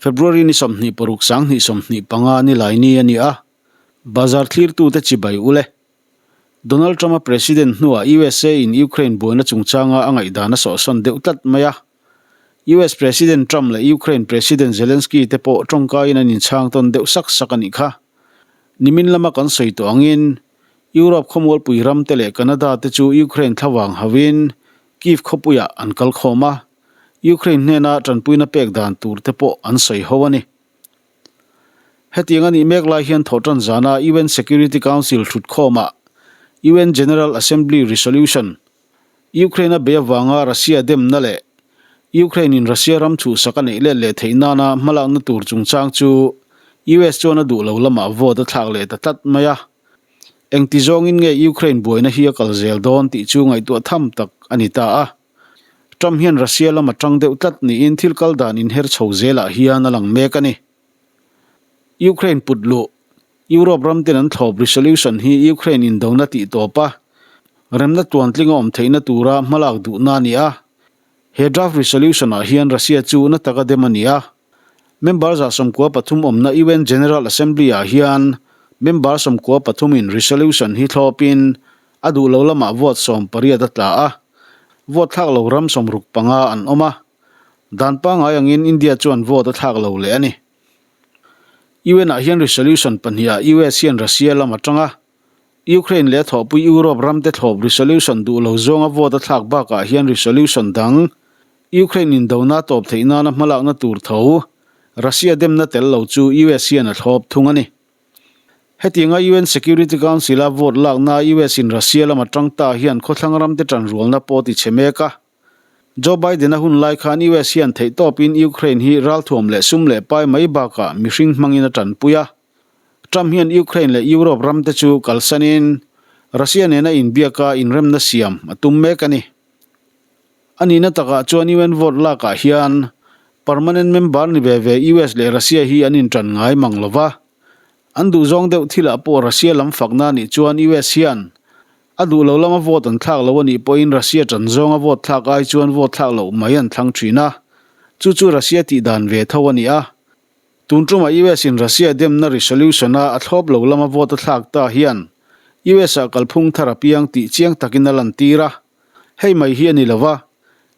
February ni 26 sangni 25 ni lai ni a ni a, bazar thlirtute chibai ule. Donald Trump-a president hnuah USA in Ukraine buaina chungchanga a ngaihdan a sawhsawn deuh tlat mai a. US President Trump leh Ukraine President Zelensky te pawh tawngkaiin an inchhang tawn deuh sak sak a nih kha. Nimin lama kan sawi tawh angin Europe khawmualpui ram te leh Canada te chu Ukraine thlavang hauhin Kyiv khawpuiah an kal khawm a, Ukraine hnena tanpuina pek dan tur te pawh an sawi ho a ni. Hetiang a nih mek lai hian thawhtan zana UN Security Council thutkhawmah UN General Assembly Resolution, Ukraine a bei avanga Russia demna leh Ukraine in Russia ram chhuhsak a neih let leh theih nana hmalakna tur chungchang chu US chuan a duh lo lamah vote a thlak leh ta tlat mai a. Engti zawngin nge Ukraine buaina hi a kal zel dawn tih chu ngaihtuah tham tak a ni ta a. Trump hian Russia lam a tang deuh tlat niin thil kal dan inher chho zelah hian a lang mek a ni. Ukraine put luh, Europe ram ten an thlawp resolution hi Ukraine indona tih tawp a, remna tluantling a awm theihna tura hmalak duhna a ni a. He draft resolution ah hian Russia chu na taka dem a ni a. Member 93 awmna UN General Assembly ah hian member 93 in resolution hi thlawpin a duh lo lamah vote 18 a tla a, vote thlak lo ram 65 an awm a. Dan pangngai angin India chuan vote a thlak lo leh a ni. UN ah hian resolution pahnih ah US hian Russia lam atang a, Ukraine leh a thawhpui Europe ram te thlawp resolution duh lo zawnga vote a thlak bakah hian resolution dang Ukraine indona tawp theih nana hmalakna tur tho Russia demna tel lo chu US hian a thlawp thung a ni. Hetianga UN Security Council a vote lakna US in Russia lam atang ta hian khawthlang ram te tanrualna pawh ti chhe mek a. Joe Biden-a hun lai khan US hian theihtawpin Ukraine hi ralthuam leh sum leh pai mai bakah mihring hmangin a tanpui a. Trump hian Ukraine leh Europe ramte chu kalsanin Russia nena inbiaka inremna siam a tum mek a ni. A nihna takah chuan UN vote lakah hian permanent member ni ve ve US leh Russia hi an intan ngai mang lo va. An duhzawng deuh thilah pawh Russia lam fakna a nih chuan US hian A duh lo lama vote an thlak lo a nih pawhin Russia ṭan zawnga vote thlak ai chuan vote thlak loh mai an thlang ṭhin a, chu chu Russia tih dan ve tho a ni a. Tun ṭumah US in Russia demna resolution a a thlawp lo lama vote a thlak ta hian US ah kalphung thar a piang tih chiang takin a lantir a. Hei mai hi a ni lo va,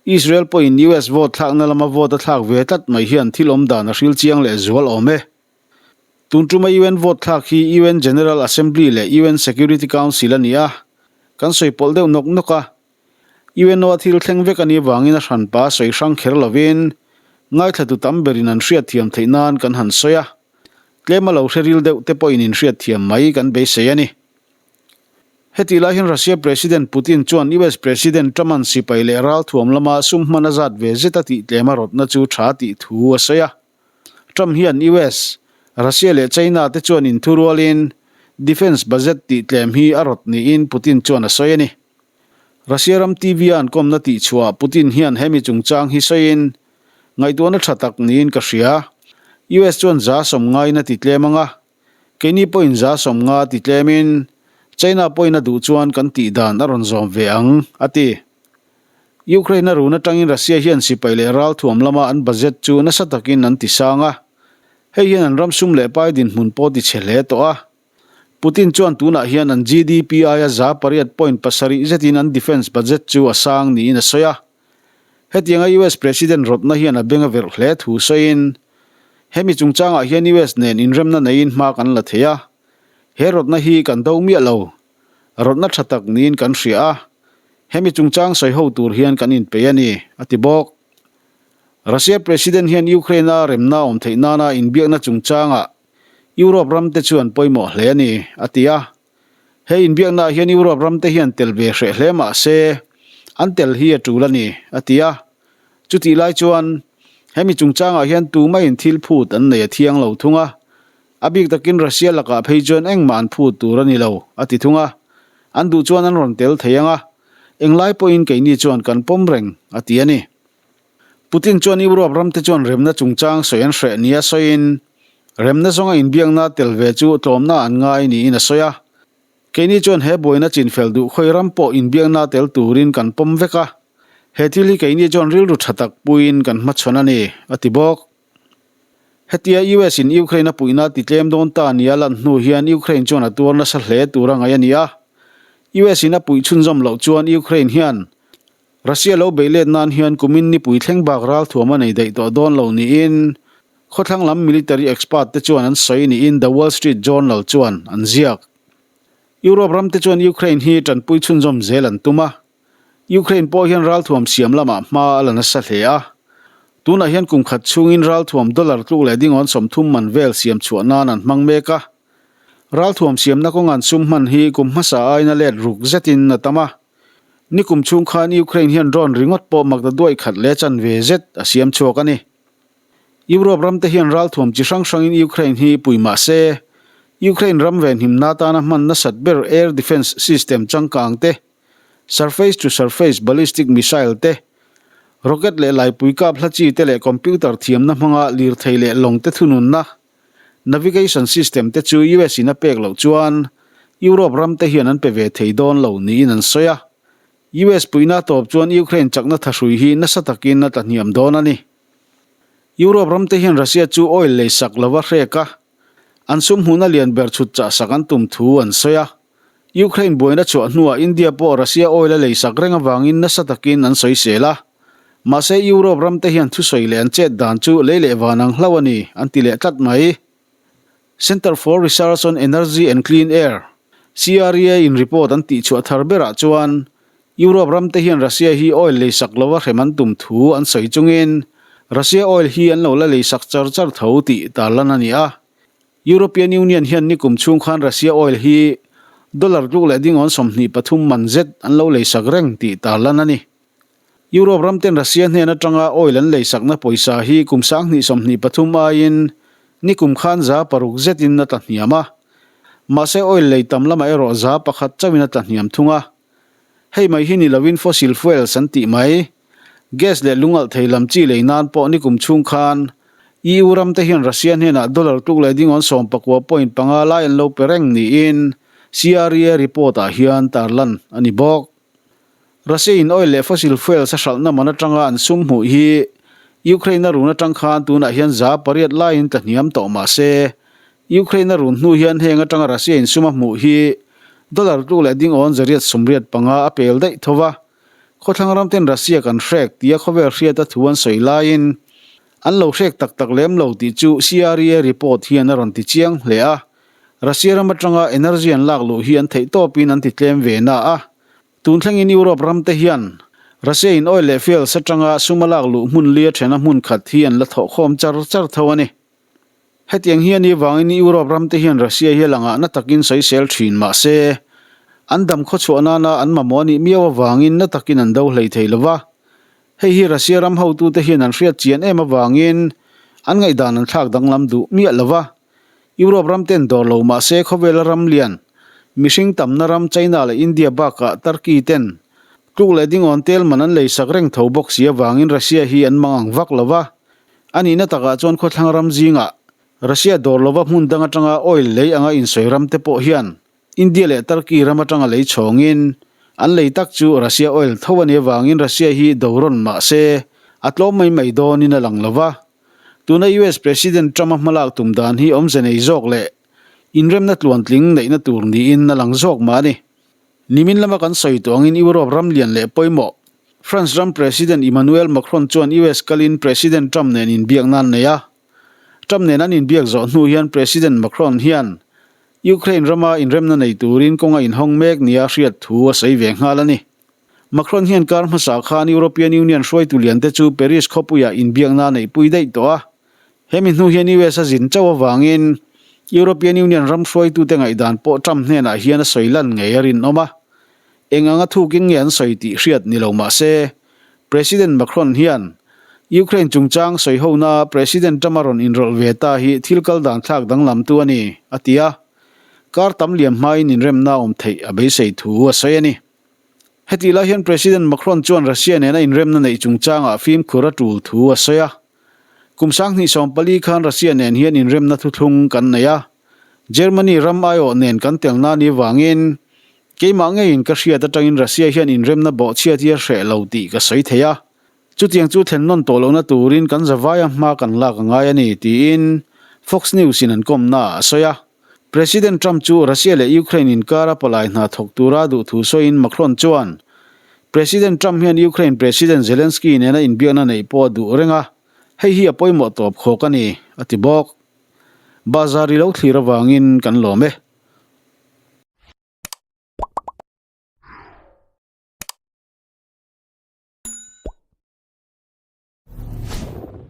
Israel pawhin US vote thlakna lama vote a thlak ve tlat mai hian thil awm dan a hril chiang leh zual awm e. Tun tuma UN vote thlak hi UN General Assembly leh UN Security Council a ni a, kan sawi pawlh deuh nawk nawk a. UNO a thil thleng vek a nih avangin a hranpa sawi hrang kher lovin ngaithlatu tam berin an hriatthiam theih nan kan han sawi a, tlem a lo hre ril deuh te pawhin inhriatthiam mai kan beisei a ni. Hetih lai hian Russia President Putin chuan US President Trump-a'n sipai leh ralthuam lama sum hman a zat ve zet a tih tlem a rawtna chu tha tih thu a sawi a. Trump hian US, Russia leh China te chuan inthurualin defence budget tih tlem hi a rawt niin Putin chuan a sawi a ni. Russia ram TV a an kawmna tih chhuahah Putin hian hemi chungchang hi sawiin, Ngaihtuahna tha tak niin ka hria. US chuan 90% a ti tlem ang a, keini pawhin 50% ti tlemin China pawhin a duh chuan kan tih dan a rawn zawm ve ang, a ti. Ukraine a run atangin Russia hian sipai leh ralthuam lama an budget chu nasa takin an ti sang a, hei hian an ram sum leh pai dinhmun pawh ti chhe hle tawh a. Putin chuan tunah hian an GDP aia 8.7 zetin an defence budget chu a sang niin a sawi a. Hetianga US President rawtna hian a beng a verh hle thu sawiin, Hemi chungchangah hian US nen inremna neiin hma kan la thei a, he rawtna hi kan do miah lo. Rawtna tha tak niin kan hria a, hemi chungchang sawi ho tur hian kan inpeih a ni, a ti bawk. Russia President hian Ukraine-a remna awm theih nana inbiakna chungchangah Europe ramte chuan pawimawh hle a ni, a ti a. He inbiaknaah hian Europe ramte hian tel ve hreh hle mah se, an tel hi a tul a ni, a ti a. Chutih lai chuan, hemi chungchangah hian tumaiin thil phut an nei a thiang lo thung a, A bik takin Russia lakah phei chuan engmah an phut tur a ni lo, a ti thung a. An duh chuan an rawn tel thei ang a, englai pawhin keini chuan kan pawm reng, a ti a ni. Putin chuan Europe ramte chuan remna chungchang sawi an hreh nia sawiin, remna zawnga inbiakna tel ve chu tlawmna an ngai niin a sawi a. Keini chuan he buaina chinfel duh khawi ram pawh inbiakna tel turin kan pawm vek a, he thil hi keini chuan rilru tha tak puiin kan hmachhawn a ni, a ti bawk. Hetia US in Ukraine a puihna a titlem dawn ta nia lan hnu hian Ukraine chuan a tuar nasa hle tura ngaih a ni a. US in a puih chhunzawm loh chuan Ukraine hian Russia lo beih let nan hian kumin nipui thleng bak ralthuam a nei daih tawh dawn lo niin khawthlang lam military expert te chuan an sawi niin The Wall Street Journal chuan an ziak. Europe ram te chuan Ukraine hi tanpui chhunzawm zel an tum a, Ukraine pawh hian ralthuam siam lamah hma a la nasa hle a. Tunah hian kum khat chhungin ralthuam dollar tluk leh dingawn 30 man vel siam chhuah nan an hmang mek a. Ralthuam siamna kawngan sum hman hi kum hmasa aiin a let ruk zetin a tam a. Nikum chhung khan Ukraine hian drone ringawt pawh makta duai khat leh chanve zet a siam chhuak a ni. Europe ramte hian ralthuam chi hrang hrangin Ukraine hi pui mah se, Ukraine ram venhimna atana hman nasat ber air defence system changkang te, surface to surface ballistic missile te, rocket leh laipui kap hla chi te leh computer thiamna hmanga lirthei leh lawng te thununna Navigation system te chu US in a pek loh chuan Europe ram te hian an pe ve thei dawn lo niin an sawi a. US puihna tawp chuan Ukraine chakna thahrui hi nasa takin a tlahniam dawn a ni. Europe ram te hian Russia chu oil lei sak lova hrek a, an sum hmuhna lian ber chhut chah sak an tum thu an sawi a. Ukraine buaina chhuah hnuah India pawh Russia oil a lei sak reng avangin nasa takin an sawisel a. Mahse Europe ram te hian thusawi leh an chet dan chu lei leh van ang hlauh a ni, an ti leh tlat mai. Centre for Research on Energy and Clean Air, CREA, in report an tihchhuah thar berah chuan Europe ram te hian Russia hi oil lei sak lova hrem an tum thu an sawi chungin Russia oil hi an lo la lei sak char char tho tih tarlan a ni a. European Union hian nikum chhung khan Russia oil hi dollar tluk leh dingawn 23 man zet an lo leisak reng tih tarlan a ni. Europe ram ten Russia hnen atanga oil an leisakna pawisa hi kum 2023 aiin nikum khan 6% zetin a tlahniam a. Mahse oil lei tam lamah erawh 1% chauhin a tlahniam thung a. Hei mai hi ni lovin fossil fuels an tih mai. Gas leh lungalh thei lam chi lei nan pawh nikum chhung khan EU ram te hian Russia hnenah dollar tluk leh dingawn 19.5 lai an lo pe reng niin CREA report ah hian tarlan a ni bawk. Russia in oil leh fossil fuels a hralhna man atanga an sum hmuh hi Ukraine a run atang khan tunah hian 8% laiin tlahniam tawh mah se Ukraine a run hnu hian heng atanga Russia in sum a hmuh hi dollar tluk leh ding awn 885 a pel daih tho va. Khawthlang ram ten Russia kan hrek tia khawvel hriata thu an sawi laiin an lo hrek tak tak lem lo tih chu CREA report hian a rawn ti chiang hle a. Russia ram atanga energy an lak luh hi an theih tawpin an ti tlem ve na a. Tun thlengin Europe ram te hian Russia in oil leh fuels atanga sum a lak luh hmun lia thena hmun khat hi an la thawhkhawm char char tho a ni. Hetiang hi a nih vangin Europe ram te hian Russia hi a langah na takin sawisel thin mah se, an dam khawchhuah nana an mamawh a nih miau avangin na takin an do hlei thei lo va. Hei hi Russia ram hotute hian an hriat chian em avangin an ngaihdan an thlak danglam duh miah lo va. Europe ram ten dawr lo mah se khawvela ram lian, mihring tamna ram China leh India bakah Turkey ten tluk leh dingawn tel man an leisak reng tho bawk si avangin Russia hi an mang ang vak lo va. A nihna takah chuan khawthlang ram zingah Russia dawr lova hmun dang atanga oil lei anga insawi ram te pawh hian India leh Turkey ram atanga lei chhawngin an lei tak chu Russia oil tho a nih avangin Russia hi do rawn mah se a tlawm mai mai dawnin a lang lova. Tuna US President Trump-a hmalak tum dan hi awmze nei zawk leh inremna tluantling neihna tur niin a lang zawk mah a ni. Nimin lama kan sawi tawh angin Europe ram lian leh pawimawh, France ram President Emmanuel Macron chuan US kalin President Trump nen inbiakna an nei a. Trump nen an inbiak zawh hnu hian President Macron hian Ukraine rama inremna nei turin kawng a inhawng mek nia hriat thu a sawi ve nghal a ni. Macron hian kar hmasa khan European Union hruaitu liante chu Paris khawpuiah inbiakna a neihpui daih tawh a. Hemi hnu hian US a zin chauh avangin European Union ram hruaitute ngaihdan pawh Trump hnenah hian a sawi lan ngei a rinawm a. Eng anga thukin nge an sawi tih hriat ni lo mah se, President Macron hian Ukraine chungchang sawi hona President Trump a rawn inrawlh ve ta hi thil kal dan thlak danglamtu a ni, a ti a. Kar tam liam hmain inremna awm theih a beisei thu a sawi a ni. Hetih lai hian President Macron chuan Russia nena inremna neih chungchangah fimkhur a tul thu a sawi a. Kum 2014 khan Russia nen hian inremna thuthlung kan nei a, Germany ram aiawh nen kan telna ni vangin keimah ngeiin ka hriat atangin Russia hian inremna bawhchhiat hi a hreh lo tih ka sawi thei a. Chutiang chu thlen nawn tawh lohna turin kan zavaia hma kan lak a ngai a ni, tiin Fox News-in an kawmnaah a sawi a. President Trump chu Russia leh Ukraine inkara palai hna thawk tura duh thu sawiin Macron chuan, President Trump hian Ukraine President Zelensky nena inbiakna neih pawh a duh reng a, hei hi a pawimawh tawp khawk a ni, a ti bawk. Bazar i lo thlir avangin kan lawm e.